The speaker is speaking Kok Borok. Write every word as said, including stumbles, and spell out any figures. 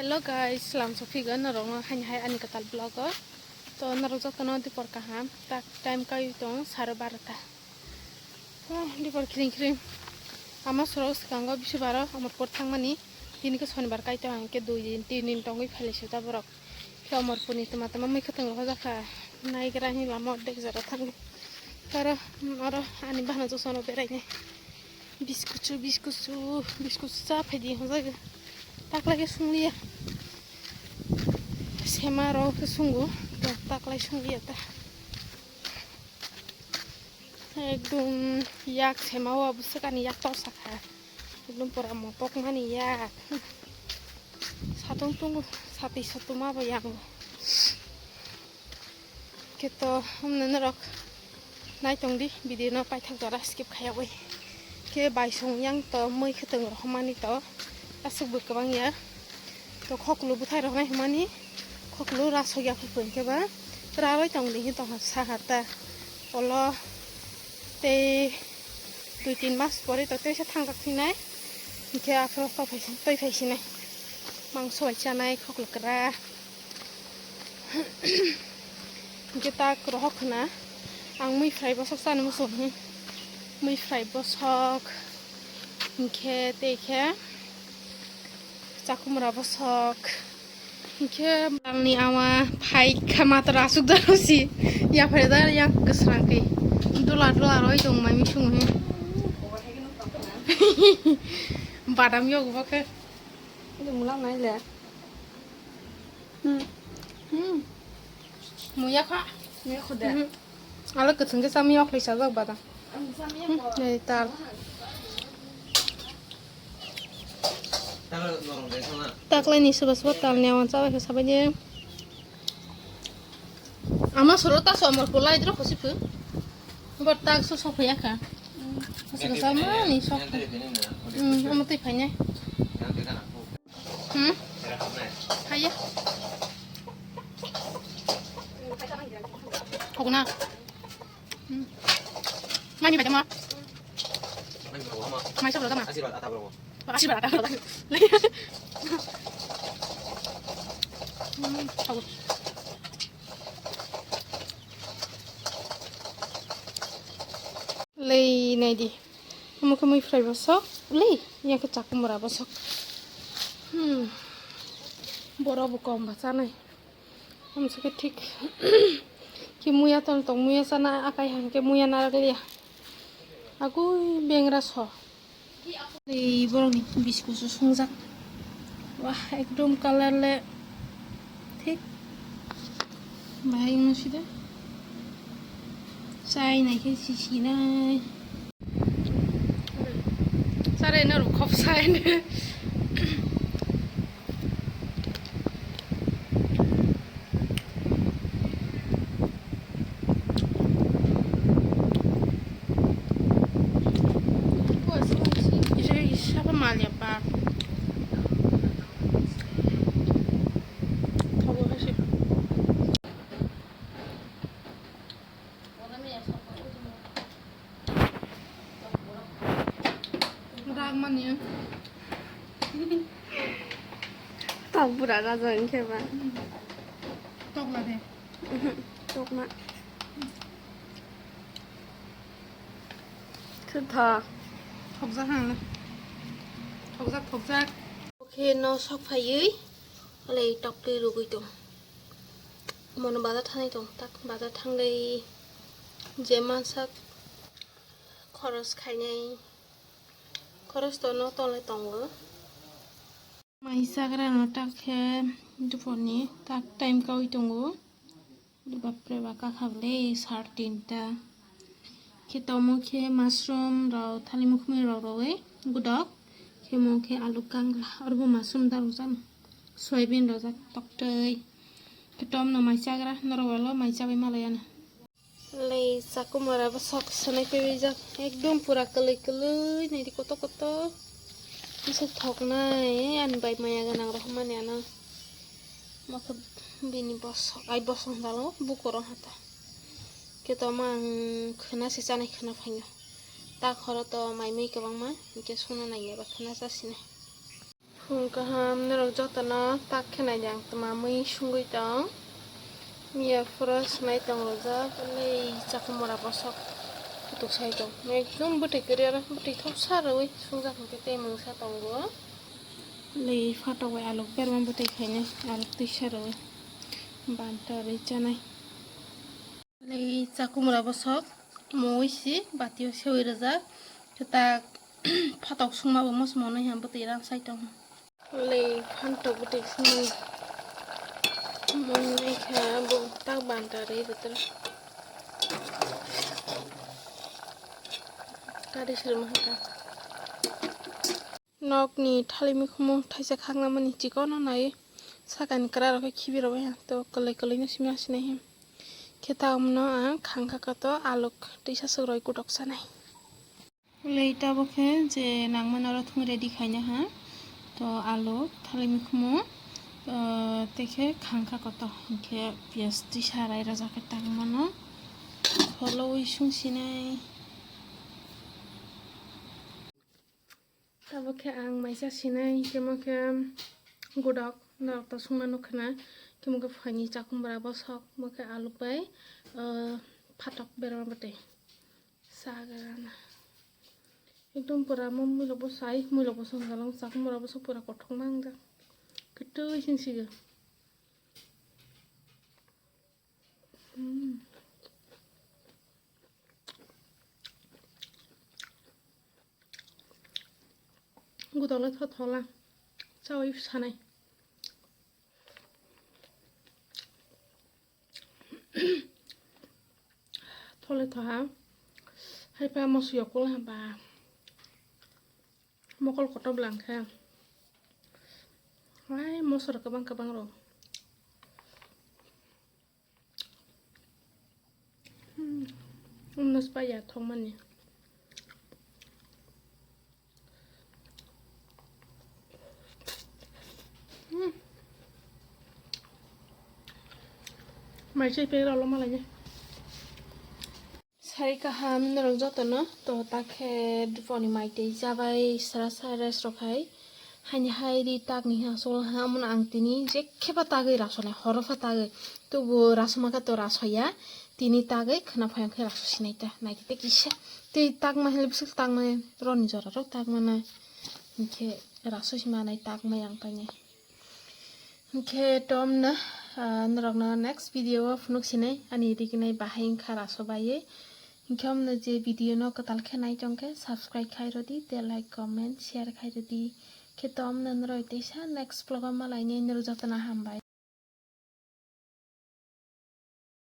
Hello guys, salam sophigo norokno haini hai ani kwtal vlog o. To norok jotono dipor kaham, tak time kai tong saro barota. Ah, dipor khring khring. Ama sorok swkango bisubaro Amarpur thangmani. Tini khe sonibar kai tong, hwnkhe dui din tin din tongwi phailaisio ta borok. Khe Amarpurni tama tama mui khwtwng rok hojakha. Naigra hinwi lama ordek jora thangwi. Taro oro ani bahana josono berainai. Biskuchu, biskuchu, biskuchu cha phaidi hwnjago. Taklai khe sungliya. Sema rok khe sungo. To taklai sungliya ta. Ekdom yak sema o bwswk ani yak tor sakha. Ekdom pura motok mani yak. Satung tung sati satung ma bo yang. Khe to, um, norok naitong di video no paithak jora skip khaiyawi. Khe baisong yang to mui khwtwng rok mani to aswk bo kwbang ya. To khoklo bwthai rok nai hwnmani khoklo rasok ya khe ba raroi tong di hin tong saha ta olo tei dui tin mas pore to teisa thangjak phinai. Hinkhe aphuru twi phai sinai mangso bai chanai khoklo kwra. Hinkhe tak rohok khna ang mui fry bosok chani muchung hi. Mui fry bosok hinkhe tei khe chakumra bosok hinkhe talni ama phai kha matra asuk da rosi ya phai da yang kwsrang khe dula dula roi tong mai misung hi. Badam yok bo khe. Ini mulang nai le. Hmm. Hmm. Muya kha. Muya kho de. Hmm. Ala kwthwng khe chami yok lai sajak bada. Ang chami yok. Hmm. Ei tal. Taklai ni soba soba tal ni awan chabai khe sabai de. Ama soro ta somor ko lai dro khosi phu. Bor tak so so phaya kha. Khosi kha sama ni sok. Hmm, ama tei phai nai. Hmm? Haya. Hogna. Hmm. Mani bai dama. Mai sabra dama. Asirwad ata bro. Asirwad ata bro. Hmm, hago. Lei nai di. Omo khe mui fry bosok. Lei, ya khe chakumra bosok. Hmm. Borok bo kom ba chanai. Omo se khe thik. Ki muya ton tong muya chana akai hang khe muya narak liya. Agui bengra so. Ei borokni biskuso songjak. Wah, ekdom colour le thik. Bahai wngno side. Chai nai khe si sinai. Chare no rw khop sai. Isa, isa pa malia pa. Thogo hai se. Ragmani. Tok bura raja wngkhe ba. Tok la de. Mhm, tok ma. Khe tha. Thokjak hang le. Thokjak, thokjak. Oke, no sok phaiwi. Alei tok twi rwgwi tong. Mono bazar thangnai tong, tak bazar thanglai je mansak khoros khainai, khoros tono tole tongo. Mai chagra no tak khe duporni tak time kaui tongo. Bapre ba kakha bwle sar tinta. Khe tomo khe mushroom rok thali mukhumui rok rwwi gudok. Khe mo khe alu kangla oro bo mushroom da rwjak. Soybean rwjak toktwi. Khe tomno mai chagra norok ulo mai chabai malai ano. Lei chakumara bwsok swnai twiwi jak ekdom pura kwlwi kwlwi naidi kotor kotor. Bwswk thoknai ani bai maya gwnang rok mani ano. Mokhe bini bosok ai bosong dalo bukurok hata. Khe toma ang khwna se chanai khwna phaino. Ta khoro to mai mui kwbangma hinkhe suna naiya ba khwna chasinai. Phung kaham norok jotono tak khe naidi ang twma mui sungwi tong. Miya phuru swngwi tong rwjak, lei chakhumora bosok kutuk sai tong. Ekdom bwtwi kwrwi oro bwtwi thopsa rwui sungjak hwnkhe tei mungsa tongo. Lei phatok bai aluk berma bwtwi khainai aluk twisa rwui banta rwui chanai. Lei chakhumora bosok mui si batio sewi rwjak. Kwtak phatok sungma bo mosmo nai ha bwtwi ran sai tong. Lei phantok bwtwi sungwi mui nai kha bo tak banta rwi rwtwla. Kari sirma hata. Nokni thali mikhumu thaisa khaknamani chikon no nai sakani kwrarok khe khibi rwbai ha to kwlwi kwlwi no simi asinai he. Khe tamno ang khangkha koto aluk twisa swk roi kutok sanai. Lei tabuk khe je nangmani oro thung ready khaina ha. To aluk thali mikhumu, ah, tei khe khangkha koto hinkhe piyaj twisa rai rwjak khe tangmano. Kholowi sung sinai. Tabuk khe ang maisa sinai, temo khe gudok norok to sungna nukha na, temo khe phaini chakhumora bosok, bo khe aluk bai, ah, phatok berma bwtwi. Sagrana. Ekdom pura mo muilok bo sai, muilok bo songjalang, chakhumora bosok pura kothok ma wngjak. Kwtwi sing sigo. Hmm. Gudok le tho thola. Chawi sanai. Thole thoha. Hai pa moso yokol ha ba. Mokol kotor bwla hwnkhe. Hai moso rok kwbang kwbang rok. Hmm. Umno spaya thokmani. Hmm. Mai chai pek rok loma lainai. Sai kaham norok jotono to ta khe duponi mai tei chabai sra sa rest rok hai. Haini hai ri tak ni ha sol ha, omono ang tini je khe pha tagwi rasonai, horo pha tagwi. Tubu rasoma khe to rasoya, tini tagwi khwna phai khe raso sinai ta, naitete kisa. Tei takma hwnle bwswk takma roni jora rok takma na. Hinkhe raso si manai takma yang painai. Hinkhe tomno, ah, norokno next video o phunuk sinai ani rignai bahai wngkha raso baiwi. Hinkhe omno je video no kwtal khe nai tongkhe subscribe khai rwdi, tei like, comment, share khai rwdi. Khe tomno norok teisa next vlog o malainai norok jotono hambai.